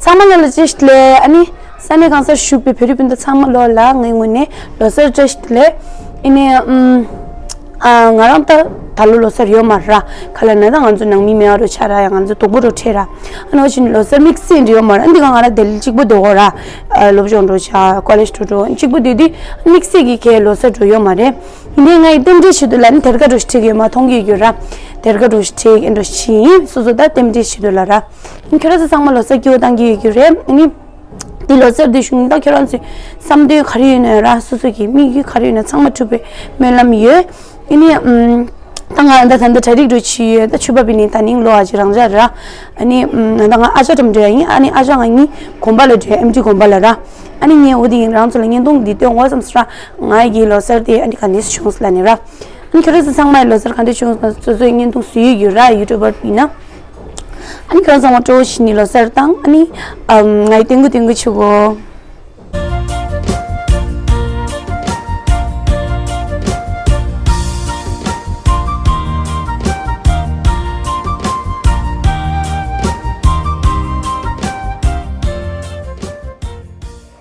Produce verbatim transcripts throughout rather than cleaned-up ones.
ཚང་མ་ལ་བཀྲ་ཤིས་བདེ་ལེགས། ཨ་ནི་ས་གནས་གང་སར་བཞུགས་པའི་བོད་རིགས་སྤུན་ཟླ་ཚང་མ་ལོ་ལ་ངའི་ངོས་ནས་ལོ་གསར་བཀྲ་ཤིས་བདེ་ལེགས། ཨ་ནི་ཨམ། ཨ། ང་རང་ད་ད་ལོ་ལོ་གསར་ཡོད་མ་ར། ག་ལ་ན་ད་ང་ཚོ་ནང་མི་མེད་པ་རུ་ཆགས་ར། ཡང་ང་ཚོ་སྡུག་པོ་རུ་འཕྲད་ར། ཨ་ནི་འོ་ཕྱིན་ལོ་གསར་དམིགས་བསལ་འདྲ་ཡོད་མ་ར། ཨ་འདི་ག་ང་ར་དེ་ལ་གཅིག་པོ་སྡོད་གོ་ར། ཨ། སློབ་སྦྱོང་འགྲོ་ཆ་ཀོ་ལེཇ་འགྲོ་འགྲོ་གཅིག་པོ་སྡོད་དུས་དམིགས་བསལ་གྱི་གའི་ལོ་གསར་འགྲོ་ཡོད་མ་རེད། ཡིན་ནའི་ང་ཡི་རྟེན་འབྲེལ་ཞུ་དུས་ལ་ནི་དེར་ཀ་འགྲོ་ཞིག་ཁྲིད་ཀྱི་ཡོད་མ་མཐོང་གི་ཡོད་ར། དེར་ཀ་འགྲོ་ཞིག་ཁྲིད་ཀྱི་འགྲོ་ཞིག་ཡིན་སོ་སོ་ད་རྟེན་འབྲེལ་ཞུ་དུས་ལ་ར། ཁྱོད་རང་ཚོ་ཚང་མ་ལོ་གསར་སྐྱིད་པོ་བཏང་གི་ཡོད་རྒྱུ་རེད། ཨ་ནི། འདི་ལོ་གསར་འདི་བཞུགས་ན་ད་ཁྱོད་རང་ཚོའི་བསམ་དོན་ག་རེ་ཡོད་ན་ར། སོ་སོ་གི་དམིགས་ཡུལ་ག་རེ་ཡོད་ན་ཚང་མ་འགྲུབ་པའི་སྨོན་ལམ་ཡོད། ཨ་ནི། ཨམ། ད་ང་ད་ད་ལྟ་གྲ་སྒྲིག་འགྲོ་བྱས་ཡོད། ད་ཕྱུ་པ་པི་ནི་ད་ནིང་ལོ་ཨ་ཅེ་རང་འཇགས་ར། ཨ་ནི། ཨམ། ད་ང་ཨ་ཅག་འགྲམ་འགྲོ་ཡ་ཡིན། ཨ་ནི་ཨ་ཅག་ང་གཉིས་དགོན་པ་ལ་འགྲོ་ཡ། ཨེམ་ཆི་དགོན་པ་ལ་ར། ཨ་ནི་ངས་འོ་དེ་ཡིན་རང་ཚོ་ལ་བརྙན་ཐུང་འདི་སྟོན་འོ་བསམ་སོང་ར། ང་ཡི་ལོ་གསར་དེ་ཨ་ནི་ག་འདྲས་བྱུང་སོང་ལབ་ནས་ར། ཨ་ནི་ཁྱོད་རང་ཚོ་ཚང་མ་ཡི་ལོ་གསར་ག་འདྲས་བྱུང་སོང་། སོ་སོའི་བརྙན་ཐུང་བཟོ་ཡི་ཡོད་ར། ཡུ་ཊུབ་པར་ཡིན་ན། ཨ་ནི་ཁྱོད་རང་ཚང་མ་སྤྲོ་བོ་བྱས་ནས་ལོ་གསར་བཏང་། ཨ་ནི་ཨམ། ང་ཡི་སྟོན་གི་སྟོན་གི་བྱེད་གོ།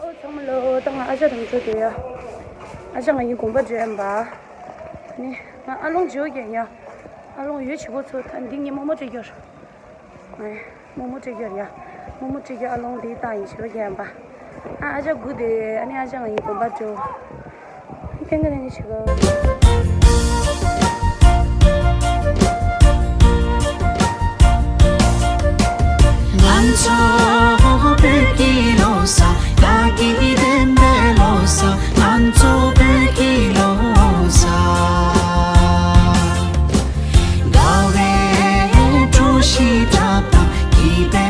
ཨོ་ཚང་མ་ལོ། ད་ང་ཨ་ཅག་དང་འགྲོ་དེ་ཡ། ཨ་ཅག་ང་གཉིས་དགོན་པ་འགྲོ་ཡིན་པ། ཨ་ནི་ང་ཨ་ལོང་བྱེད་ཀྱི་ཡ། ཨ་ལོང་ཡོད་བྱེད་པོ་ཚོ་ད་འདི་ངས་རྨོ་མོ་སྤྲད་རྒྱུར། རྨོ་མོ་སྤྲད་རྒྱུར་ཡ། རྨོ་མོ་སྤྲད་རྒྱུར་ཨ་ལོང་འདི་བཏང་ཡིན་བྱེད་པ་རྒྱག་ཡིན་པ། ཨ་ཨ་ཅག་སྒུག་དེ། ཨ་ནི་ཨ་ཅག་ང་གཉིས་དགོན་པ་འགྲོ། ཐེངས་ག་ནས་ནི་བྱེད་གོ། ང་ཚོ་བོད་ཀྱི་ལོ་གསར། དགའ་སྐྱིད་ལྡན་པའི་ལོ་གསར། ང་ཚོ་བོད་ཀྱི་ལོ་གསར། དགའ་བའི་བཀྲ་ཤིས་འཁྲབ་སྟངས། སྐྱིད་པའི་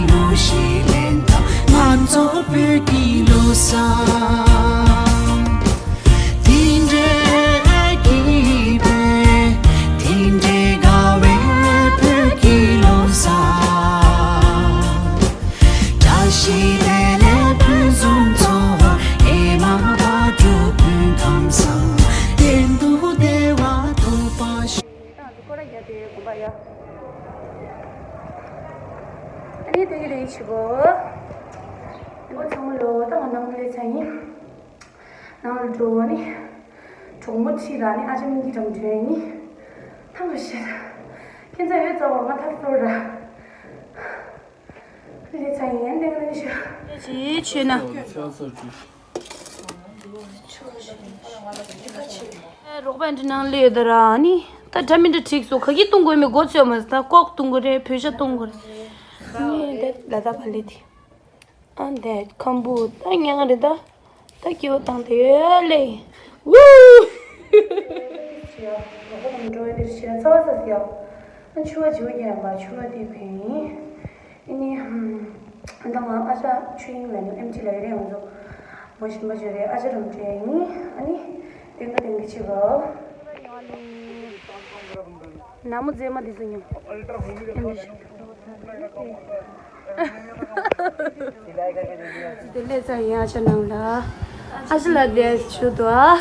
གླུ་གཞས་ལེན་སྟངས། ང་ཚོ་བོད་ཀྱི་ལོ་གསར། དེ་འདྲའི་སྐྱིད་པའི། དེ་འདྲའི་དགའ་བའི་བོད་ཀྱི་ལོ་གསར། བཀྲ་ཤིས་བདེ་ལེགས་ཕུན་སུམ་ཚོགས། ཨེ་མ་བག་དྲོ་སྤུན་ཁམས་བཟང་། གཏན་དུ་བདེ་བ་ཐོབ་པ་ཤོག། ད་ང་ཚོ་སྐོར་ར་རྒྱག་དེ་དགོན་པ་ཡ། ཨ་ནི་དེ་གི་རེད་བྱེད་པོ། ཨ་ནི་ཚང་མ་ལོ། ད་ང་ནང་སླེབས་ཚར་ཡིན། ནང་ལ་འགྲོ་བ་ནི། གྲོགས་མོ་ཁྲིད་ར་ནི་ཨ་ཅག་སྙིང་གི་འགྲམ་འགྲོ་ཡ་ཡིན། ཧང་ག་ཤེད། ཁྱེད་ཚ་ཡོད་ཙམ་པ་ང་ཐག་ཚོར་ར། ལས་ཚ་ཡིན་ལས་ཀ་ལས་ཤོད། ཅི་བྱས་ན། རོགས་པ་འདི་ནང་སླེབས་ཡོད་ད་ར་ནི། ད་འདྲ་མི་འདྲ་བྲིས་སོ། ག་གི་བཏུང་དགོས་མེད་གོ་ཚོད་མ་ཟད། ད་ཀོག་བཏུང་དགོས་རེད། བོད་ཤ་བཏུང་དགོས་རེད། ངས་འདི་ལ་ད་ག་ལས་དེ། ཨ་འདས་ཁམ་བུ་ད་ཉང་རེད་ད། ད་སྐྱེ་བོ་དང་དེ་ཡོད་ལེ། ཝུ། ཡ། ལོག་པ་དང་འགྲོ་བའི་འདིར་བྱས་ཚ་བ་ས་སི་ཡ། ཨ་ཆུ་བ་བྱིའུ་རྒྱལ་ཡང་པ་ཆུ་བ་དེ་ཕན་ཡིན། ཨ་ནི་ཧམ། ད་ང་ཨ་ཅག་ཆོས་དབྱིངས་ལ་ནི་ཨེམ་ཆི་ལ་ཡོད་རེད། ང་ཚོ་མ་ཤི་མ་བྱོས་རེད། ཨ་ཅག་རང་བྲོས་ཡིན། ཨ་ནི་དེང་ག་དེང་གི་ཆི་ག་ནག་མོ་མཛེས་མ་འདི་ཚོ་ཉོ། དེ་ལས་ཙང་ཡང་ཨ་ཅག་ནང་ལ། ཨ་ཅག་ལ་དེ་ཞུ་དོ་ཨ།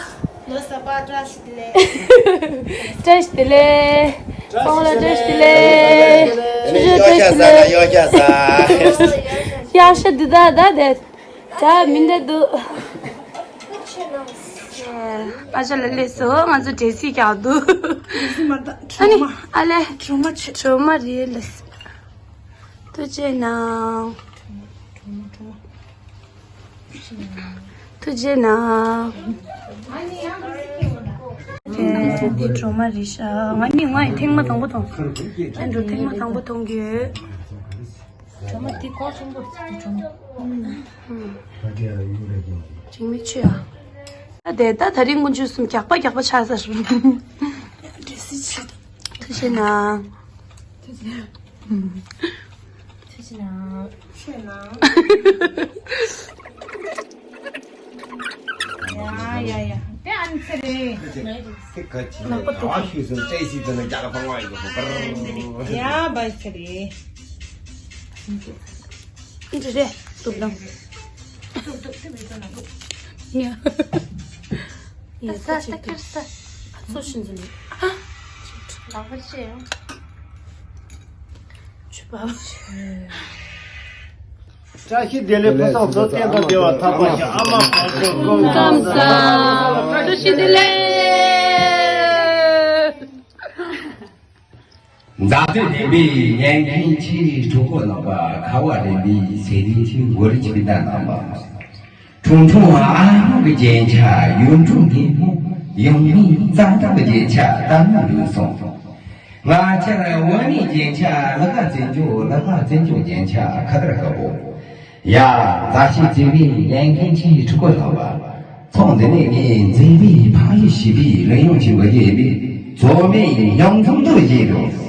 ལོ་གསར་པ་བཀྲ་ཤིས་བདེ་ལེགས། བཀྲ་ཤིས་བདེ་ལེགས། ཁོང་ལ་བཀྲ་ཤིས་བདེ་ལེགས། ཆུ་ཆུ་བཀྲ་ཤིས་བདེ་ལེགས། ཡག་ཤ་འདི་ད་ད་དེ། ད་མི་འདྲ་འདུག་ཨ་ཅག་ལ་སླེབས་སོང་། ང་ཚོ་འདྲེ་སྲིད་རྒྱག་འདུག་ཨ་ནི་ཨ་ལེ། གྲོ་མ་ཆུ། གྲོ་མ་རེད་ལ། ཐུགས་རྗེ་གནང་། ཐུགས་རྗེ་གནང་། དེ་འདི་གྲོ་མ་རེད་ཤག་ང་གཉིས་ང་ཡི་ཐེངས་མ་དང་པོ་མཐོང་། ཨ་འགྲོ་ཐེངས་མ་དང་པོ་མཐོང་གི་ཡོད། གྲོ་མ་འདི་ཀོ་ཆེན་པོ་འདི་གྲོ་མ། ཧུམ། འཇིགས་མེད་ཆོས་ཨ། ད་དེ་ད་ད་རིང་དཀོན་མཆོག་གསུམ་རྒྱག་པ་རྒྱག་པ་ཆགས་ས་རུ། འདྲེ་སྲིད་ཆེ། ཐུགས་རྗེ་གནང་། ཐུགས་རྗེ་གནང་། ཐུགས་རྗེ་གནང་། ཆོས་གནང་། ཡ་ཡ་ཡ། དེ་ཨ་ནི་ཚེ་རེད། དེ་ག་ཅི་ལ་ཡ་ཤུལ་སོང་བཀྲ་ཤིས་དོན་ལ་རྒྱ་གར་ཕང་བ་ཡོད་པ་རེད། ཡ་བའི་ཚེ་རེད། འདི་རེད། དུག་ལང་། དུག་དུག་དུག་མི་དུག་ན་དུག་ཉ། ཡ་ས་ས་ཁར་ས། ཨ་ཚོ་ཤིན་ཟིན་ལ། ཨ། ལག་པ་ཆེ་ཡང་། ཆུ་པ། ཆེ། བཀྲ་ཤིས་བདེ་ལེགས། ཕུན་སུམ་ཚོགས། བསྟན་པ་བདེ་བ། ཐར་པ་ཤ། ཨ་མ་དཀོན་མཆོག་སྐུ་ཁམས་བཟང་། བཀྲ་ཤིས་བདེ་ལེགས། མཛའ་བརྩེ་ལྡན་པའི་ཉན་མཁན་ཆེ་གྲོགས་པོ་རྣམ་པ། ཁ་བ་ལྡན་པའི་ཟས་ལྡན་ཆེ་མགོ་རིལ་སྤུན་ཟླ་རྣམ་པ། ཁྲུང་ཁྲུང་ཨ་ལྷོ་གི་རྒྱན་ཆ། ཡུལ་གྲུ་ངན་པོ་ཡང་མིན་རྩ་དྲག་གི་རྒྱན་ཆ། ལྟ་ན་ལུས་སོང་། ང་ཆར་འོ་ནི་རྒྱན་ཆ། ལ་ཁ་བཙན་སྐྱོ། ལ་ཁ་བཙན་སྐྱོ་རྒྱན་ཆ་ཁ་དར་ཁ་བོ། ཡ། མཛའ་བཤེས་བརྩེ་བའི་ལས་མཁན་ཆེ་ཕྲུ་གུ་ལགས། ཚོགས་འདི་ནས་ངས་མཛེས་པའི་ཕ་ཡུལ་ཞེས་པའི་རིག་གནས་ཆེན་པོ་ཡོད་པའི་མཛོ་མོའི་ཉམས་མཚར་དུ་བཞེས་འདུག། མཛའ་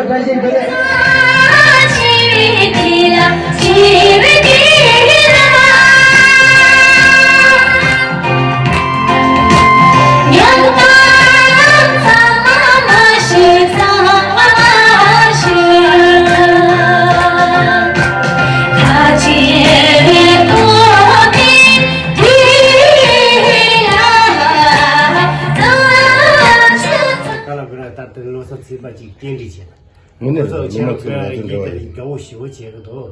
བཤེས་བརྩེ་བའི། ཨ་ཡ། བཀའ་དྲིན་ཆེ། ཅིག་རྟེན་འབྲེལ་བྱས་ན། དངོས་གནས་ཁོ་ཚོ་རེད། ཁྱེད་རང་ཚོ་ལོ་མ་ཚོད་ང་ཚོ་འདྲ་བ་ཡིན། རྒྱ་བོ་ཞི་བོ་བྱེད་ཀྱི་འདུག་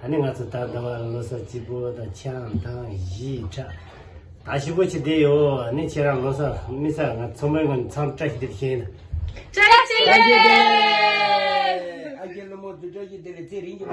ཨ་ནི་ང་ཚོ་ད་ཟླ་བ་ལོ་གསར་སྐྱིད་པོ་དང་ཆང་དང་ཞི་ཁྲ་ད་ཞི་བོ་བྱེད་བསྡད་ཡོད། ཨ་ནི་ཁྱེད་རང་ལོ་གསར་མི་གསར་ང་ཚང་མའི་ངོས་ནས་འཚམས་བཀྲ་ཤིས་བདེ་ལེགས་ཞུ་ཡིན། བཀྲ་ཤིས་བདེ་ལེགས། ཨ་རྒྱལ་ལོ་མོ་བདུད་བཀྲ་ཤིས་བདེ་ལེགས། ཚེ་རིང་གི།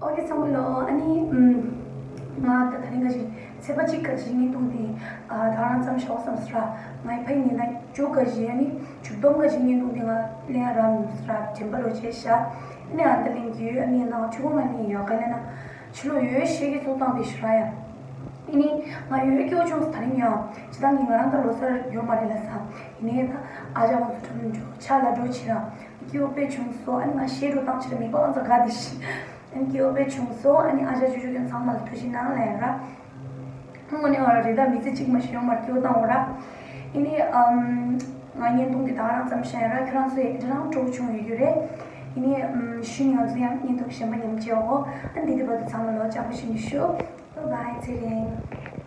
ཨོ་ཁེ། ཚང་མ་ལོ། ཨ་ནི་ཨམ། ང་ད་དེ་རིང་ག་ཅིག་ཚེས་པ་གཅིག་ག་ཅིག་བརྙན་ཐུང་དེ་ཨ་ད་རང་མཚམས་བཞག་བསམ་སོང་ར། ང་ཡི་ཕ་ཡི་ཉིན་ཐག་བཅུ་ག་ཅིག་ཨ་ནི་བཅུ་སྟོང་ག་ཅིག་བརྙན་ཐུང་དེ་ང་ལེན་ར་མི་སོང་ར། དྲན་པ་རོ་བྱས་ཤག་ཨ་ནི་ཨ་ད་ལེན་གྱི་ཡོད། ཨ་ནི་ཡང་ན་ཆུ་བོ་མ་ནི་ཡོད་ག་ལེན་ན་ཕྱི་ལོ་ཡོད་ཤེས་ཀྱི་ཚོགས་བཏང་བའི་ཞུ་ར་ཡ། ཨ་ནི་ང་ཡོད་སྐྱོ་བྱུང་སོང་ད་རིང་ཡང་། སྤྱི་བཏང་གི་ང་རང་ད་ལོ་གསར་ཡོད་མ་རེད་ལ་ས། ཡིན་ནའི་ད་ཨ་ཅག་ཁོང་ཚོ་འགྲོ་འགྲོ་ཆ་ལ་འགྲོ་བྱེད་ར། སྐྱིད་པོ་དཔེ་བྱུང་སོང་། ཨ་ནི་ང་གཞས་འགྲོ་བཏང་ཕྱིར་མི་པ་ཨང་ཚ་དགའ་བདེ་ཞིག་ཨ་ནི་སྐྱིད་པོ་དཔེ་བྱུང་སོང་། ཨ་ནི་ཨ་ཅག་ཅོ་ཅོ་ཁྱོད་ཚང་མ་ལ་ཐུགས་རྗེ་གནང་ལབ་ཡ་ར། དངོས་གནས་བ་ར་རེད། ད་མི་ཚེ་གཅིག་མ་ཞིག་ཡོང་མར་སྐྱིད་པོ་བཏང་འོ་ར། ཨ་ནི་ཨམ། ང་བརྙན་ཐུང་འདི་ད་ག་རང་ཙམ་བཤད་ཡ་ར། ཁྱོད་རང་ཚོ་ཡི་དྲི་སྣང་སྤྲོ་བྱུང་ཡོད་རྒྱུ་རེད། ཨ་ནི་ཨམ། ཤུལ་ནས་ང་ཚོ་ཡང་བརྙན་ཐུང་གཞན་པ་མཉམ་མཇལ་འོ། ཨ་ནི་འདི་དུས་བར་དུ་ཚང་མ་ལོ་ཅག་པོ་ཞིག་ནས་ཞུ། Bye bye། ཚེ་རིང་།